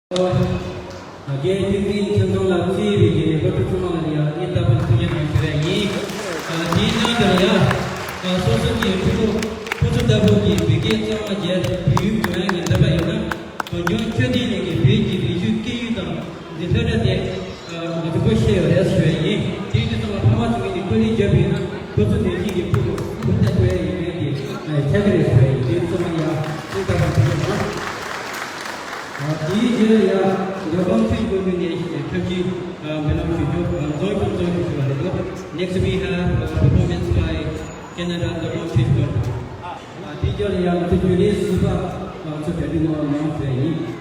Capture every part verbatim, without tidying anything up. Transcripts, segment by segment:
རྒན་བསྟན་འཛིན་ཆོས་འཛོམས་ལགས་གཙོས་པའི་རྒན་སློབ་ཕྲུག་ཚང་མ་ལ་ཡང་སྙིང་ཐག་པ་ནས་ཐུགས་རྗེ་གནང་ཞུ་ཡ་ཡིན། དེའི་སྟེང་དུ་ཡང་སོ་སོ་གི་ཕྲུ་གུ་ཁོ་ཚོ་ལྟ་བུ་གི་བོད་སྐད་གཙང་མ་རྒྱག་བོད་ཡིག་སྦྱོང་ཡ་གི་འདོད་པ་ཡོད་ན། འབྱུང་ཁྱོན་ནས་ནས་ཀྱི་བོད་ཀྱི་རིག་གཞུང་སྐད་ཡིག་དང་འདི་སློབ་གྲྭ་དེ་ང་ཚོ་སྒོ་ཕྱེ་ཡོད་རེད་ཞུ་ཡ་ཡིན། དེ་ཡིན་དུས་ཙམ་ལ་ཕ་མ་ཚོ་གིས་ནི་སྐུ་ལས་བརྒྱབ་པ་ཡིན་ན་ཁོ་ཚོ་ནས་ཀྱི་ཕྲུ་གུ་ཁུར་ཐག་གཅོད་ཡ་ཡིན་མིན་དེ་ཆ་གི་རེད་ཞུ་ཡ་ཡིན། དེ་ཡིན་ཙམ་ལ་ཡང་སྙིང་ཐག་པ་ཐུགས་རྗེ་གནང་། དེའི་རྗེས་ལ་ཡང་མདོ་ཁམས་ཆུ་བཞི་སྒང་དྲུག་ནས་ཁྱབ་ཆེ་འབུལ་ལམ་ཞུ་རྒྱུ་རྫོང་ཁྱུང་རྫོང་ཞུ་ཞུ་བ་རེད་འདུག Next we have a performance by Canada མདོ་ཁམས་ཆུ་བཞི་སྒང་དྲུག་དེའི་རྗེས་ལ་ཡང་ང་ཚོ་རྒྱུན་ལས་ཟུར་པ་ཚོ་གྲ་སྒྲིག་གནང་བ་གནང་ཞུ་ཡ་ཡིན།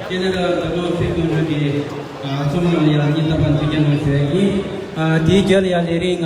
དེ་ནས་ད་ལོ་ཚེས་དགུ་ཉིན་གྱི་ཨ་ཚོགས་ནང་ལ་ཡང་སྙིང་ཐག་པ་ནས་ཐུགས་རྗེ་གནང་ཞུ་ཡ་ཡིན། ཨ་དེའི་རྒྱབ་ལ་ཡང་ལས་རིམ།